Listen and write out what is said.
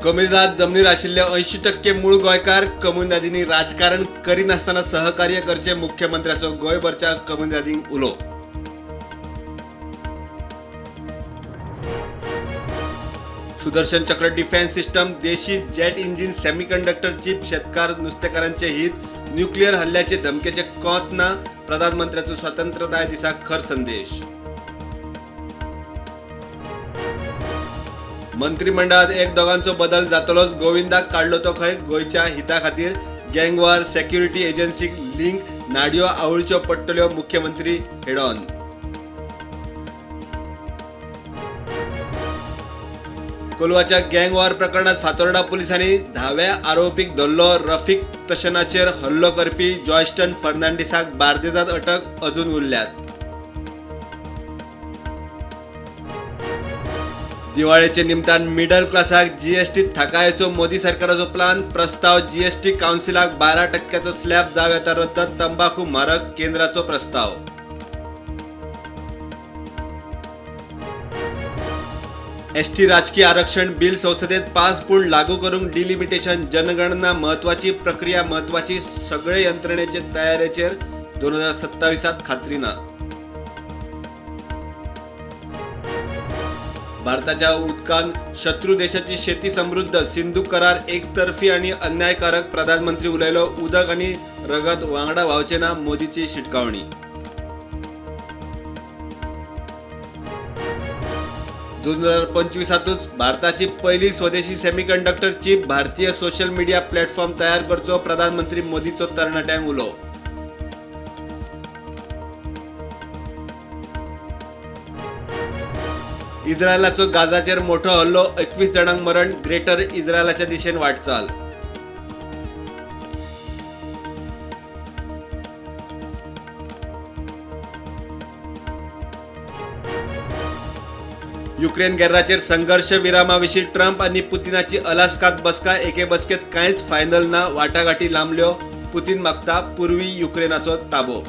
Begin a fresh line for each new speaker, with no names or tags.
कम्युनिदाद जमनीर आशिल्ले 80% मूळ गोंयकार कम्युनिदादींनी राजकारण करिनासतना सहकार्य करचें, मुख्यमंत्र्याचो गोंयभरच्या कम्युनिदादींक उलो. सुदर्शन चक्र डिफेन्स सिस्टम, देशी जेट इंजिन, सेमीकंडक्टर चिप, शेतकार नुस्तेकारांचे हित, न्युक्लियर हल्ल्याचे धमकेचे कोंत ना, प्रधानमंत्र्याचो स्वतंत्रताय दिसा खर संदेश. मंत्रिमंडळात एक दोगांचो बदल जातलोच, गोविंदाक काडलो तो खंय गोंयच्या हिता खातीर, गँगवॉर, सेक्युरिटी एजन्सीक लिंक, नाडयो आवळच्यो पडटल्यो, मुख्यमंत्री हेडॉन. कोलवाच्या गँगवॉर प्रकरणात फातोर्डा पुलिसांनी 10व्या आरोपीक धरलो. रफीक तशनाचेर हल्लो करपी जॉयस्टन फर्नांडीसाक बार्देजात अटक, अजून उरल्यात. दिवाळेचे निमतान मिडल क्लासाक जीएसटीत थाकायचो मोदी सरकाराचो प्लान, प्रस्ताव जीएसटी काउन्सिलाक 12% स्लॅब जावं येता रद्द, तंबाखू म्हारग, केंद्राचो प्रस्ताव. एसटी राजकी आरक्षण बिल संसदेत पास, पूण लागू करूंक डिलिमिटेशन, जनगणना म्हत्वाची, प्रक्रिया म्हत्वाची, सगळे यंत्रणेचे तयारेचेर 2027 खात्री ना. भारताच्या उदकान शत्रू देशाची शेती समृद्ध, सिंधू करार एकतर्फी आणि अन्यायकारक, प्रधानमंत्री उलयलो. उदक आणि रगत वांगडा व्हांवचे ना, मोदीची शिटकावणी. 2025 भारताची पहिली स्वदेशी सेमीकंडक्टर चिप, भारतीय सोशल मीडिया प्लॅटफॉर्म तयार करचो, प्रधानमंत्री मोदीचो तरणाट्यांक उलो. इस्रायलाचो गाझाचेर मोठो हल्लो, 21 जाणांक मरण, ग्रेटर इस्रायलाच्या दिशेन वाटचाल. युक्रेन गॅर्राचेर संघर्ष विरामाविशीं ट्रंप आनी पुतिनाची अलास्कात बसका, एके बसकेत कांयच फायनल ना, वाटाघाटी लांबल्यो, पुतीन मागता पूर्वी युक्रेनाचो ताबो.